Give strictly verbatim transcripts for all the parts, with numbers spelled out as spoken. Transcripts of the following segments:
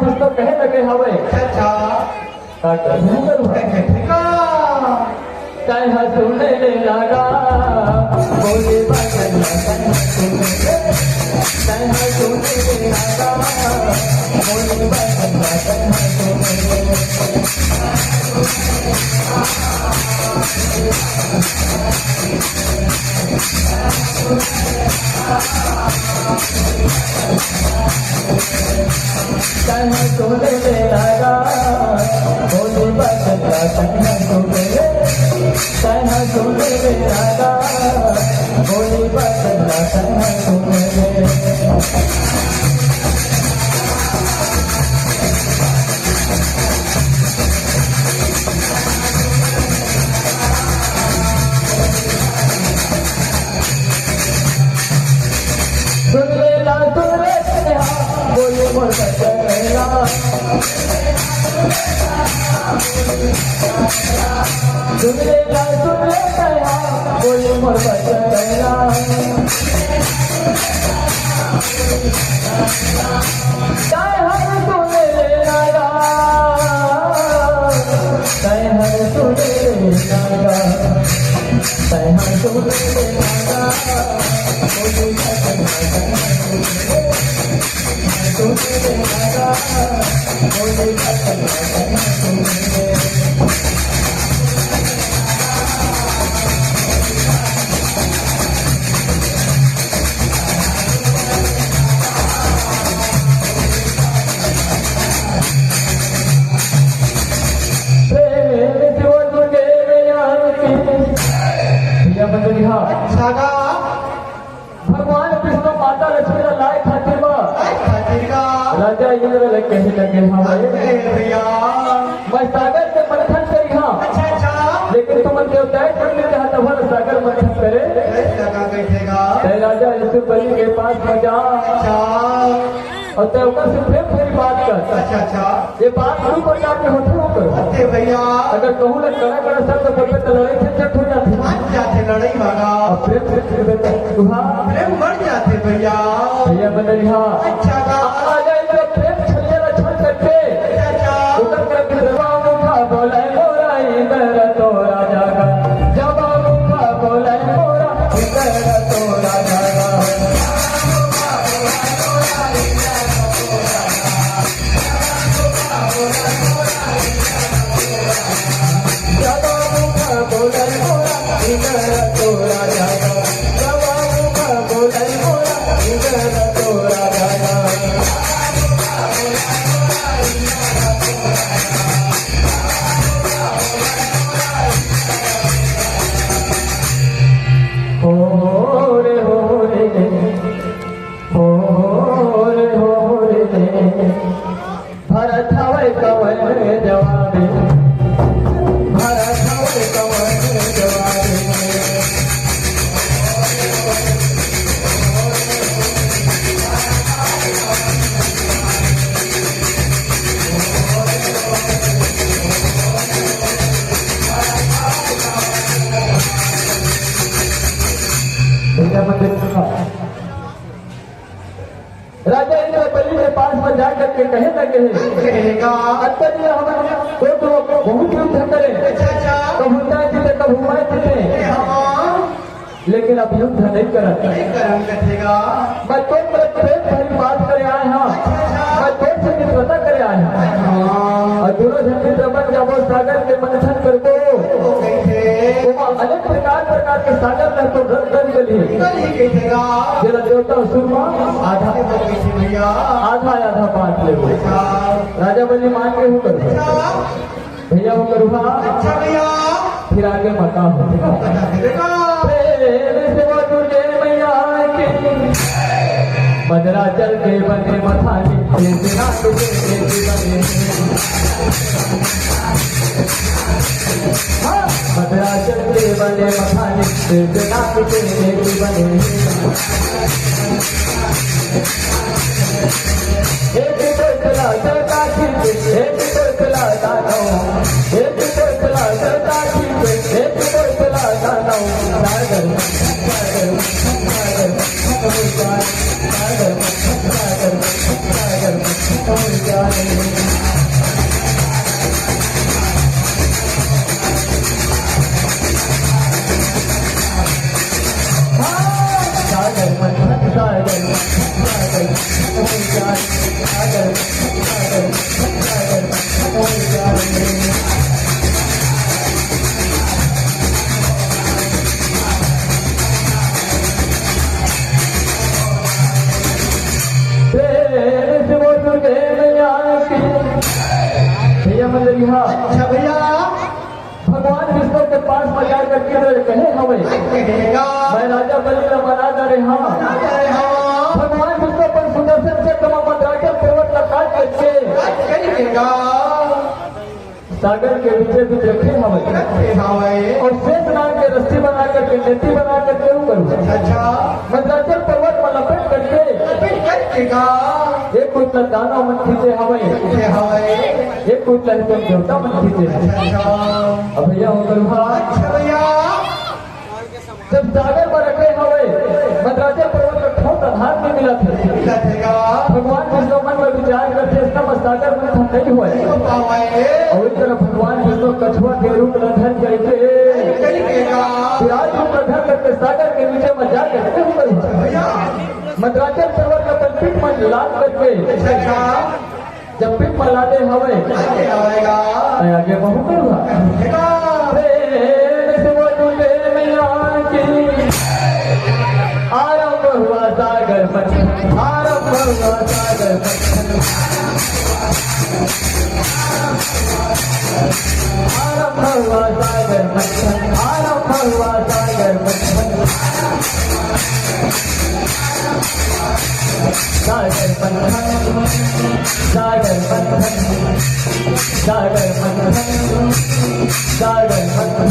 कुछ तो कहे लगे हवे। अच्छा, अच्छा। का करूं? ठीक है। तैं हा सुने ले लागा, बोले बचन ला तैं हा सुने ले। तैं हा सुने ले लागा, बोले बचन ला तैं हा सुने ले। तैं हा सुने ले लागा, बोले बचन ला तैं हा सुने ले। तैं हा सुने ले लागा, बोले बचन ला तैं हा सुने ले। सुन ले ला, सुन ले सैंहा, बोले मोर बचन ला। सुन ले ला, सुन ले सैंहा, बोले मोर बचन ला। तैं हा सुने ले लागा, तैं हा सुने ले लागा, तैं हा सुने ले लागा। प्रेम से बोल दुर्गे मैया की। भैया बंदगी हाँ। सागा। भगवान विष्णु माता लक्ष्मी ला लाय खातिर बा। लाय खातिर का? राजा इंद्र ले कहे लगे हवे। अरे भैया। मैं सागर के मंथन करिहां। अच्छा, अच्छा। लेकिन तुमन देवदाय पंडित हा तभर सागर मंथन करे। कैसे लगा बैठेगा? तैं राजा यशोपति के पास में जा। अच्छा। अउ तैं ओकर से प्रेम भरी बात कर। अच्छा, अच्छा। ये बात दू प्रकार के होथे ओकर। अरे भैया। अगर कहूं ना कड़ा कड़ा शब्द बोलबे त लड़ाई झंझट हो जाथे। मान जाथे लड़ाई वाला। अब प्रेम से फिर बेटा तुहा। प्रेम बढ़ जाथे भैया। भैया बंदगी हाँ। अच्छा का? आ जाए तो प्रेम छलिया ला छल करके। अच्छा, अच्छा। ओकर करके जब मुखा बोले मोरा इंदर तो राजा का। जब मुखा बोले मोरा इंदर तो राजा का। हो रे, हो रे, हो रे, हो रे। भरत हवय कवन जवाबे, भरत हवय कवन जवाबे। भैया मंदिर का राजा इंद्र बलि के पास में जा करके कहे लगे हैं, कहेगा। "अत्तरी हमन तो, तो बहुत युद्ध करे, अच्छा, अच्छा। कभू तैं जीते, कभू मैं जीते, हाँ। लेकिन अब युद्ध नहीं करत। नहीं करन कथेगा। मैं तो प्रेम भरी बात करे आए हां, अच्छा, अच्छा। मैं तो से मित्रता करे आए हां।" हाँ। अउ दूनों झन मित्र बन जाबो, सागर के मंथन करबो। वो कहिथे। ओमा अनेक प्रकार, प्रकार के सागर ल तो रंग, रंग निकलही। निकलही कहिथेगा। जेला देवता असुर मा आधा, वो कहिथे भैया। आधा, आधा बांट लेबो। अच्छा। राजा बलि मान के हो कर। अच्छा। भैया हो करूहा। अच्छा भैया। फिर आगे मका हो। बता दे बेटा। प्रेम से बोल दुर्गे मैया की। मदरा चल के बने मथानी, तेज नाक के तेज बने। हाँ, मदरा चल के बने मथानी, तेज नाक के तेज बने। एक कोसला सरता खींचे, एक कोसला दानो, एक कोसला सरता खींचे, एक कोसला दानो। सागर, सागर, सागर, सागर, सागर, सागर, सागर, सागर, सागर, प्रेम से बोल दुर्गे मैया की। भैया मंडली, हाँ। अच्छा भैया। भगवान विष्णु के पास में जाकर के कहे हवे, कहेगा। मैं राजा बलि ला मना डारे हँव। मना डारे हँव। भगवान विष्णु अपन सुदर्शन चक्र म मंदराचल पर्वत ला काट करके कहेगा। सागर के बीचे बीच रखे हवे। रखे हवे। अउ शेष नाग के रस्सी बना करके, नेती बना करके ऊपर। अच्छा। मंदराचल पर्वत म लपेट करके। लपेट करके का? एक कोइत ला दानव मन खींचे हवे। खींचे हवे। एक कोइत ला देवता मन खींचे हवे। अच्छा। अब भैया हो गए। अच्छा भैया। जब सागर म रखे हवे, मंदराचल पर्वत म ठोस आधार नइ मिलत हे। मिलत हे का? भगवान विष्णु मन म विचार करथे, अइसना म सागर मंथन नइ होय। नइ हो पावय। अउ एक तरफ भगवान विष्णु कछुआ के रूप ला धर करके, कइसे का? विराट रूप ला धर करके सागर के नीचे म जा करके उतर हुआ। भैया। मंदराचल पर्वत ला अपन पीठ म लाद करके, अच्छा। जब भी प्रहलादे हवे, आगे आवेगा। मैं आगे बहुत करूँगा। देखा। प्रेम से बोल दुर्गे मैया की। आरंभ हुआ सागर मंथन, आरंभ हुआ सागर मंथन, आरंभ हुआ सागर मंथन, आरंभ हुआ सागर मंथन। सागर मंथन, सागर मंथन, सागर मंथन, सागर मंथन।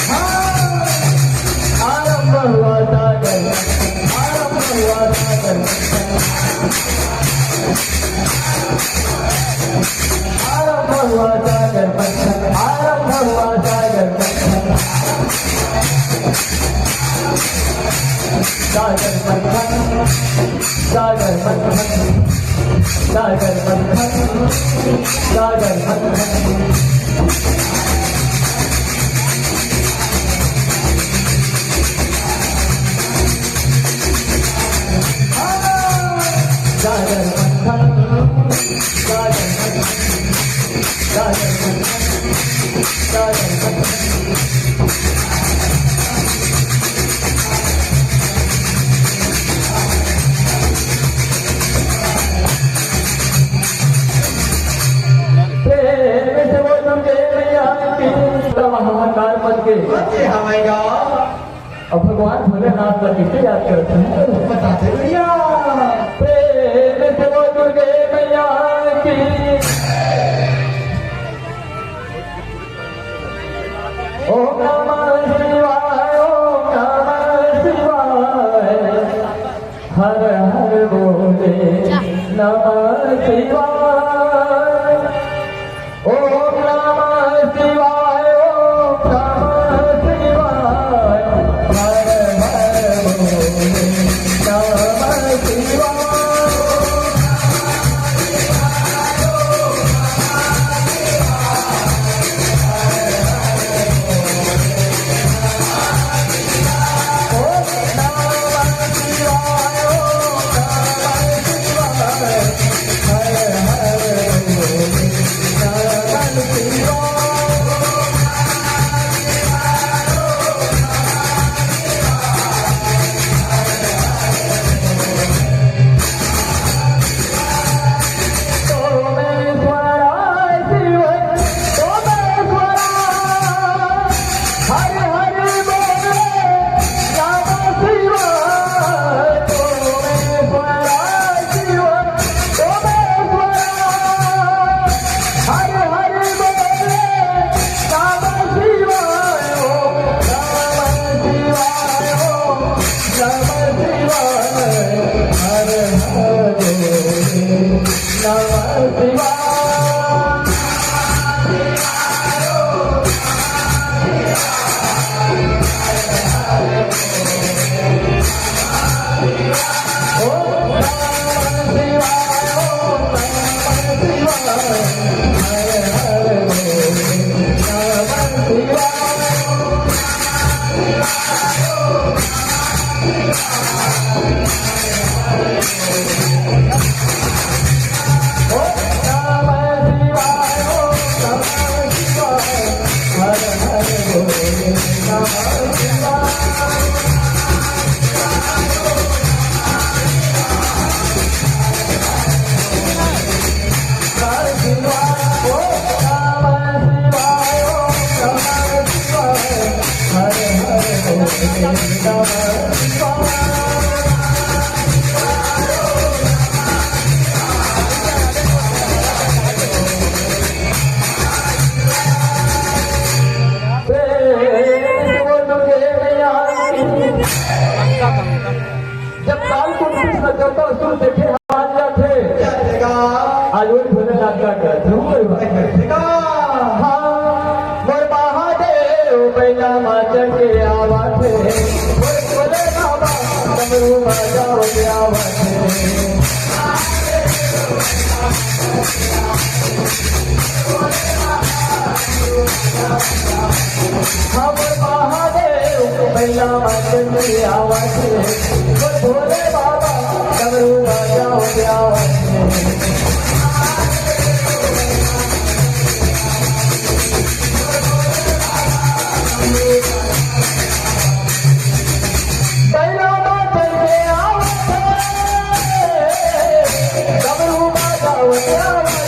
हाँ, आरंभ हुआ सागर, आरंभ हुआ सागर मंथन। आरंभ हुआ सागर मंथन, आरंभ हुआ सागर मंथन। सागर मंथन, सागर मंथन, सागर मंथन, सागर मंथन। प्रेम से बोल दुर्गे मैया की। हाहाकार मच के। मच के हवय गा। अब भगवान भोलेनाथ ला कइसे याद करत हे? बताते भैया। प्रेम से बोल दुर्गे मैया की। ओम नमः शिवाय, ओम नमः शिवाय। हर हर बोले नमः शिवाय। ओम नमः शिवाय, ओम नमः शिवाय। हर हर बोले नमः शिवाय। जब काल कुंती में जब असुर देखे हनुमान जाथे, आज वही भोलेनाथ का कहते हो भाई। हाँ, मोर महादेव बैला मा चढ़ के आवत हे, मोर भोले बाबा डमरू बजावत आवत हे। हमर महादेव बैला मा चढ़ के आवत हे, मोर भोले बाबा डमरू बजावत आवत हे। बैला मा चढ़ के आवत हे, डमरू बजावत आवत हे।